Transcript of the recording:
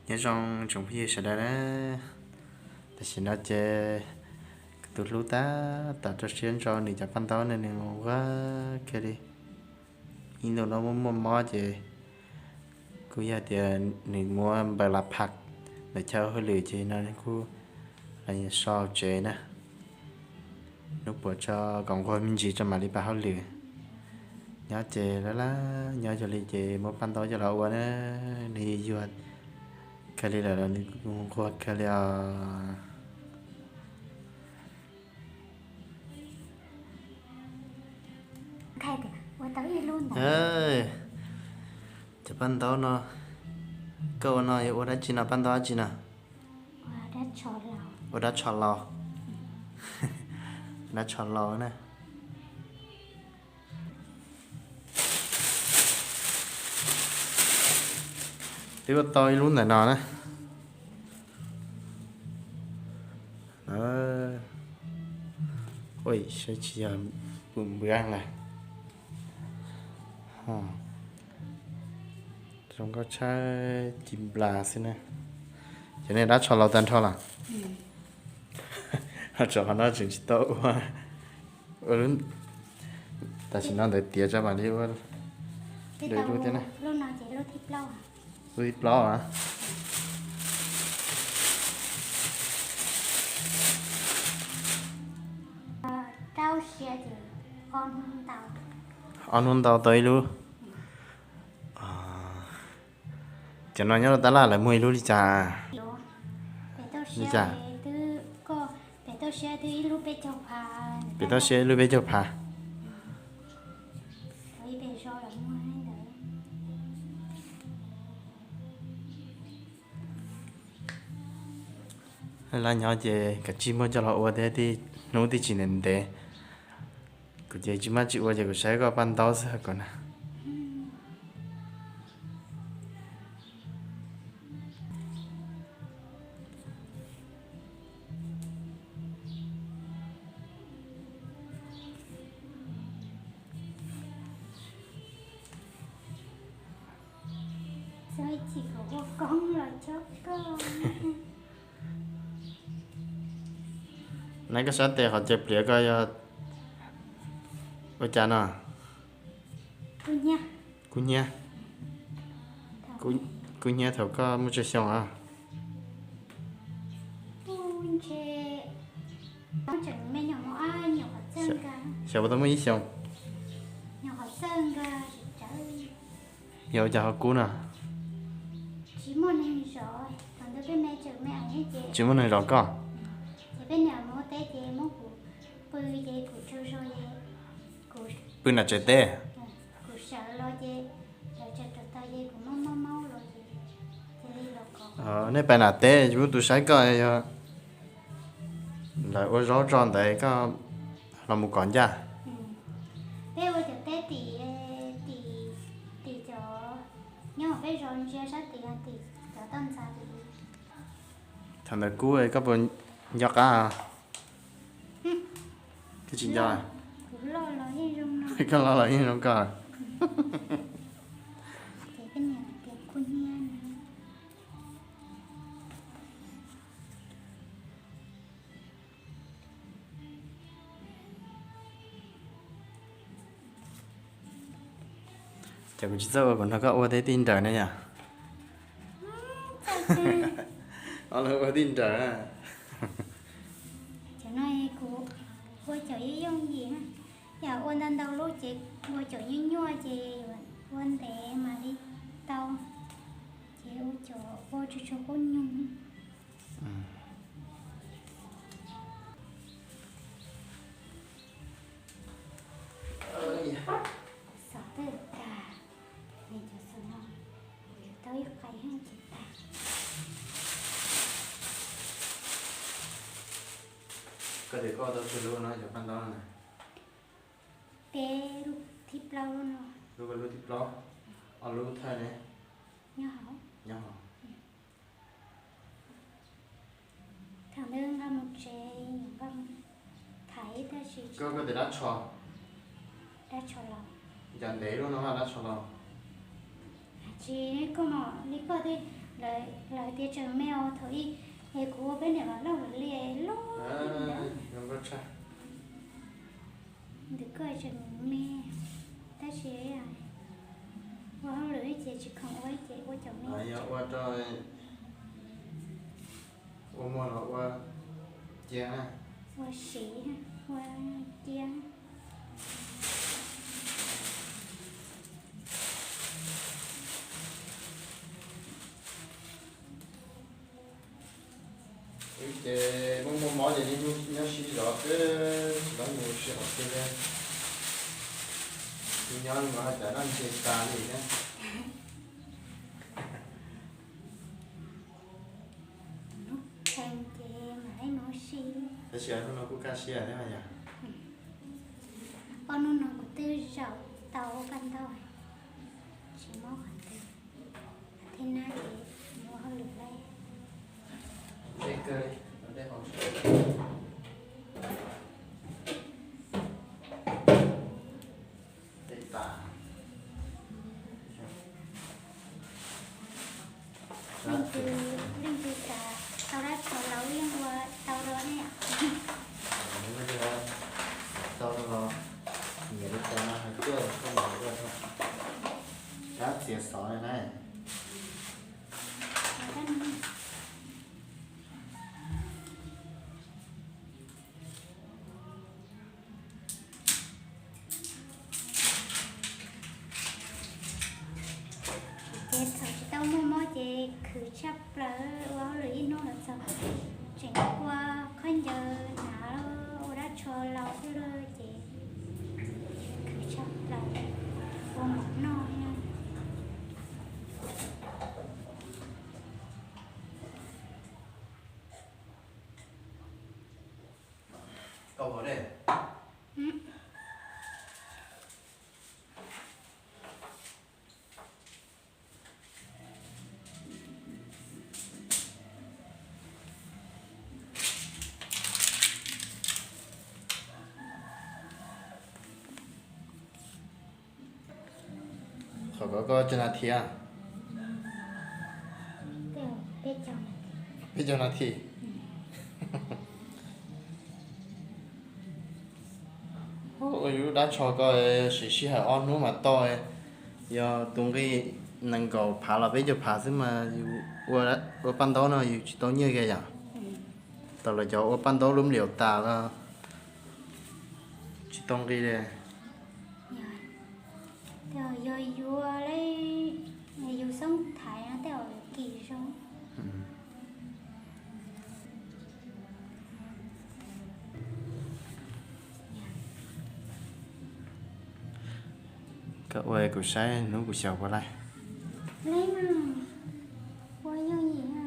Nyob zoo tsoom phooj ywg sawv daws na, tam sim no ces kuv tus hlub tab tom rau siab ntso nws cov paj ntaub no, nws nquag kawg li. Ib ntu no muaj muaj mob ces kuj yog tias nws muab npaws las phaj ntawm chaw hauj lwm ces no kuj los so tsev na. Hnub puas tso kom nquag me ntsis tso mam li pab hauj lwm. Nyob ces laj laj nyob cuag li ces muab paj ntaub coj los ua na, nws yuag kawg li lawm los nws nquag kawg li os. Cov paj ntaub no, koj ua no yog ua dab tsi no, paj ntaub dab tsi no? Ua dab tsho laus. Dab tsho laus na. Twb ua tau ib lub ntawm no na. Ua saib tsis yog pum npwab lawm. Zoo nkauj tshaj ci nplas xwb na. Cov nej dab tsho laus tag nrho los? Ho tsam qhov no tseem tsis tau ua. Tam sim no ntawd tiav tso mam li ua lwm lub thiab na. Lub thib plaub a. Ob hnub ntau tau ib lub. Cov no nyob rau tab laj lawv muag ib lub li cas? Li cas? Pem toj siab ib lub peb caug phav. Laj nyob ces kav tsij muab coj los ua thiab, hnub twb tsis ntev ntev. Kuv ces tsis maj tsis ua ces kuv saib koj paj ntaub xwb hos kom na. Nab, koj sab tes qhov chaw pliav koj yog ua cas no? Kub hnyiab. Kub hnyiab thaum koj muaj tsawg xyoo os? Xyov puas tau muaj ib xyoos. Yog ua cas ho kub no? Tsis muaj neeg zov koj? Pw nram tsev teb. Nej pais nram teb tsis muaj tus saib koj, yog lawv ua zaub tso ntawd koj los mus kov ncaj. Thaum ntawd kub koj puas nco qab? Koj tsis nco. Koj loj los yeej zoo koj. Ces kuv tsis txawj ua, kuv nrog koj ua thiab tij nrawm ne yom. Ob lawv ua tij nrawm. Cov no kuv ua cov yooj yooj yim na, yog ua ntau ntau lub ces ua cov nyuaj nyuaj ces yuav ua ntev mam li tau, ces ua cov ua tsuag tsuag qub nyuag. Xov twb tag, cov xov no kuv yuav tau ib qais heej tsis tag. Koj tias koj tau tsawg lub no cov paj ntaub na? Peb lub thib plaub lub no. Lub, lub thib plaub, ob lub thawj ne? Nyob hauv. Thaum ntawd nqa mus tsev, nqa mus thaiv tab sis koj, koj tias dab tsho, dab tsho los, cas ntev lub no dab tsho los. Tsis, koj mam li koj twb Lawv tias tseem me os, thaum ub es kuv ua peb niam laus loj lawm li, loj li ntawd. Ntawm koj tseem me, tab sis ua hauj lwm ces tsis khoom ua ces ua cov me. Ua rau ua muag los ua cia, ua siv, ua cia. Wb ces muaj muaj mob ces nyob sib zov xwb, tsis tau mus sib hauv twg li. Nyob li mas haj cas dab ntse tas li thiab. Hnub kheej ces mam li mus si. Tab sis hnub no kuj kaj siab thiab yom. Ob hnub no kuv twb zaum tau ua paj ntaub, tsis mob qhov twg. Thiab nab ces mus ua hauj lwm lawm. Tej tas. Leej twg, leej twg xav tau dab tsho laus yeej ua tau rau ne. Tau los nyiam li cas no hais tuaj, koj mam ua rau. Dab txiav xov li na. Ces thaum tsis tau muaj mob ces khwv tshaj plaws, ua hauj lwm ib hnub los txog, tseem ua khaub ncaws hnav, ua dab tsho laus xwb ces khwv tshaj plaws, ua mov noj. Qhov ko koj tsawg nas this? Peb caug nas this. Ua yus dab tsho ko siv sij hawm ob hnub mas tau. Yog tus nqi nees nkaum phav los peb caug phav xwb mas yus ua paj ntaub no yus tsis tau nyiaj kiag yom. Tau los cov ua paj ntaub lub mliaus tas los tsis tau nqi li. Yog yuav li yus xoob thaiv no tej zaum kim zoo. Koj ua kuv saib hnub kuv xyaum puas laij. Ua yooj yim.